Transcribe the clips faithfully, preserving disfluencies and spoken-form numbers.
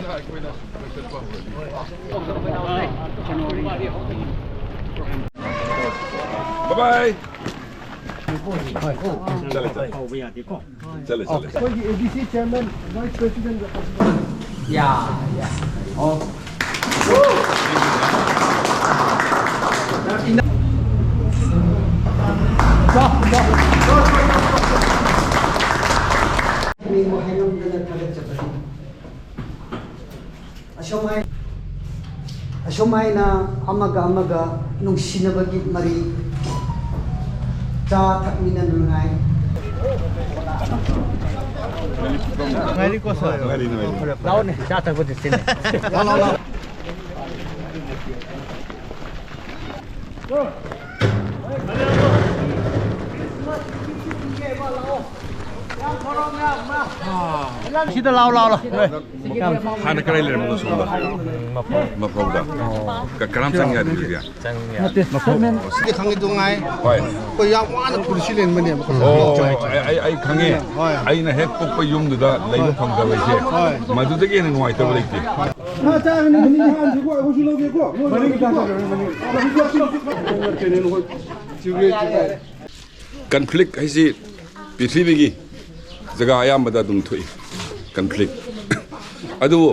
Bye bye. ꯆꯠꯂꯦ, ꯆꯠꯂꯦ꯫ ꯆꯠꯂꯦ, ꯆꯠꯂꯦ꯫ ꯑꯩꯈꯣꯏꯒꯤ ꯑꯦ ꯗꯤ ꯁꯤ chairman, vice president꯫ ꯌꯥ, ꯌꯥ꯫ ꯑꯣ꯫ ꯃꯤꯡꯕꯨ ꯍꯥꯏꯉꯝꯗꯅ ꯊꯥꯒꯠꯆꯕꯅꯤ꯫ ꯑꯁꯨꯝ ꯍꯥꯏ-, ꯑꯁꯨꯝ ꯍꯥꯏꯅ ꯑꯃꯒ ꯑꯃꯒ ꯅꯨꯡꯁꯤꯅꯕꯒꯤ ꯃꯔꯤ, ꯆꯥ ꯊꯛꯃꯤꯟꯅꯅꯉꯥꯏ꯫ ꯅꯨꯡꯉꯥꯏꯔꯤꯀꯣ, ꯁꯥꯔ? ꯅꯨꯡꯉꯥꯏꯔꯤ, ꯅꯨꯡꯉꯥꯏꯔꯤ꯫ ꯂꯥꯛꯑꯣꯅꯦ, ꯆꯥ ꯊꯛꯄꯗꯤ ꯁꯤꯅꯦ꯫ ꯂꯥꯛꯑꯣ, ꯂꯥꯛꯑꯣ, ꯂꯥꯛꯑꯣ꯫ ꯁꯤꯗ ꯂꯥꯎ, ꯂꯥꯎ, ꯂꯥꯎ꯫ ꯍꯥꯟꯅ ꯀꯗꯥꯏ ꯂꯩꯔꯝꯕꯅꯣ ꯁꯣꯝꯗ? ꯃꯐꯧꯗ꯫ ꯀ-, ꯀꯔꯝ ꯆꯪ ꯌꯥꯗ꯭ꯔꯤꯒꯦ? ꯅꯠꯇꯦ, ꯁꯤꯗꯤ ꯈꯪꯉꯤꯗꯣ ꯉꯥꯏ꯫ ꯍꯣꯏ꯫ ꯑꯩꯈꯣꯏ ꯌꯥꯝ ꯋꯥꯅ ꯄꯨꯟꯁꯤ ꯂꯦꯟꯕꯅꯦꯕ꯫ ꯑꯣ, ꯑꯩ, ꯑꯩ, ꯑꯩ ꯈꯪꯉꯦ꯫ ꯍꯣꯏ꯫ ꯑꯩꯅ ꯍꯦꯛ ꯄꯣꯛꯄ ꯌꯨꯝꯗꯨꯗ ꯂꯩꯕ ꯐꯪꯗꯕꯁꯦ, ꯍꯣꯏ꯫ ꯃꯗꯨꯗꯒꯤ ꯍꯦꯟꯅ ꯅꯨꯡꯉꯥꯏꯇꯕ ꯂꯩꯇꯦ꯫ ꯁꯥ ꯆꯥꯒꯅꯤ, ꯃꯅꯤꯡ ꯍꯥꯟꯁꯤꯀꯣ, ꯑꯩꯈꯣꯏꯁꯨ ꯂꯧꯒꯦꯀꯣ꯫ ꯃꯣꯏ ꯃꯅꯤꯡ ꯆꯥꯒꯅꯤ, ꯃꯅꯤꯡ꯫ ꯀꯟꯐ꯭ꯂꯤꯛ ꯍꯥꯏꯁꯤ ꯄ꯭ꯔꯤꯊꯤꯕꯤꯒꯤ ꯖꯒꯥ ꯑꯌꯥꯝꯕꯗ ꯑꯗꯨꯝ ꯊꯣꯛꯏ, ꯀꯟꯐ꯭ꯂꯤꯛ꯫ ꯑꯗꯨꯕꯨ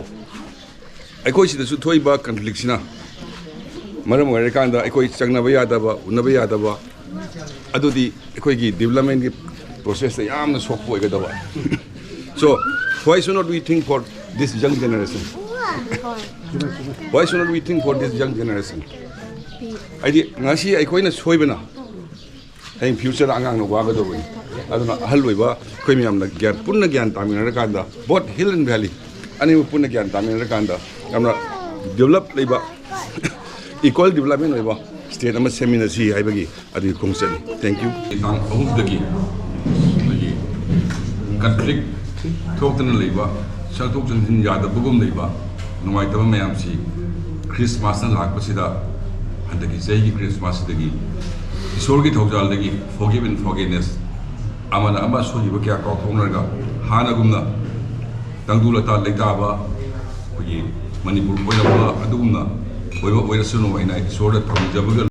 ꯑꯩꯈꯣꯏ ꯁꯤꯗꯁꯨ ꯊꯣꯛꯏꯕ ꯀꯟꯐ꯭ꯂꯤꯛꯁꯤꯅ ꯃꯔꯝ ꯑꯣꯏꯔꯀꯥꯟꯗ ꯑꯩꯈꯣꯏ ꯆꯪꯅꯕ ꯌꯥꯗꯕ, ꯎꯅꯕ ꯌꯥꯗꯕ, ꯑꯗꯨꯗꯤ ꯑꯩꯈꯣꯏꯒꯤ ꯗꯤꯕꯂꯞꯃꯦꯟꯒꯤ ꯄ꯭ꯔꯣꯁꯦꯁꯇ ꯌꯥꯝꯅ ꯁꯣꯛꯄ ꯑꯣꯏꯒꯗꯕ꯫ So, why should not we think for this young generation? Why should not we think for this young generation? ꯍꯥꯏꯗꯤ, ꯉꯁꯤ ꯑꯩꯈꯣꯏꯅ ꯁꯣꯏꯕꯅ ꯍꯌꯦꯡ ꯐ꯭ꯌꯨꯆꯔꯗ ꯑꯉꯥꯡꯅ ꯋꯥꯒꯗꯧꯕꯅꯤ꯫ ꯑꯗꯨꯅ ꯑꯍꯜ ꯑꯣꯏꯕ ꯑꯩꯈꯣꯏ ꯃꯌꯥꯝꯅ ꯒ꯭ꯌꯥꯟ, ꯄꯨꯟꯅ ꯒ꯭ꯌꯥꯟ ꯇꯥꯃꯤꯟꯅꯔꯀꯥꯟꯗ, both hill and valley ꯑꯅꯤꯃꯛ ꯄꯨꯟꯅ ꯒ꯭ꯌꯥꯟ ꯇꯥꯃꯤꯟꯅꯔꯀꯥꯟꯗ, ꯌꯥꯝꯅ ꯗꯤꯕꯂꯞ ꯂꯩꯕ, ꯏꯀ꯭ꯋꯦꯜ ꯗꯤꯕꯂꯞꯃꯦꯟ ꯑꯣꯏꯕ ꯁ꯭ꯇꯦꯠ ꯑꯃ ꯁꯦꯝꯃꯤꯟꯅꯁꯤ ꯍꯥꯏꯕꯒꯤ ꯑꯗꯨꯒꯤ ꯈꯣꯡꯆꯠꯅꯤ꯫ Thank you꯫ ꯇꯥꯡ ꯑꯍꯨꯝꯗꯒꯤ ꯑꯩꯈꯣꯏꯒꯤ ꯀꯟꯐ꯭ꯂꯤꯛ ꯊꯣꯛꯇꯅ ꯂꯩꯕ, ꯆꯪꯊꯣꯛ ꯆꯪꯁꯤꯟ ꯌꯥꯗꯕꯒꯨꯝ ꯂꯩꯕ ꯅꯨꯡꯉꯥꯏꯇꯕ ꯃꯌꯥꯝꯁꯤ ꯈ꯭ꯔꯤꯁꯃꯥꯁꯅ ꯂꯥꯛꯄꯁꯤꯗ, ꯍꯟꯗꯛꯀꯤ ꯆꯍꯤꯒꯤ ꯈ꯭ꯔꯤꯁꯃꯥꯁꯁꯤꯗꯒꯤ ꯏꯁꯣꯔꯒꯤ ꯊꯧꯖꯥꯜꯗꯒꯤ forgive and forgiveness, ꯑꯃꯅ ꯑꯃ ꯁꯣꯏꯈꯤꯕ ꯀꯌꯥ ꯀꯥꯎꯊꯣꯛꯅꯔꯒ ꯍꯥꯟꯅꯒꯨꯝꯅ ꯇꯪꯗꯨ ꯂꯇꯥ ꯂꯩꯇꯥꯕ, ꯃꯅꯤꯄꯨꯔ ꯑꯣꯏꯔꯝꯕ ꯑꯗꯨꯒꯨꯝꯅ ꯑꯣꯏꯕ ꯑꯣꯏꯔꯁꯅꯨ ꯍꯥꯏꯅ ꯏꯁꯣꯔꯗ ꯊꯧꯅꯤꯖꯕꯒ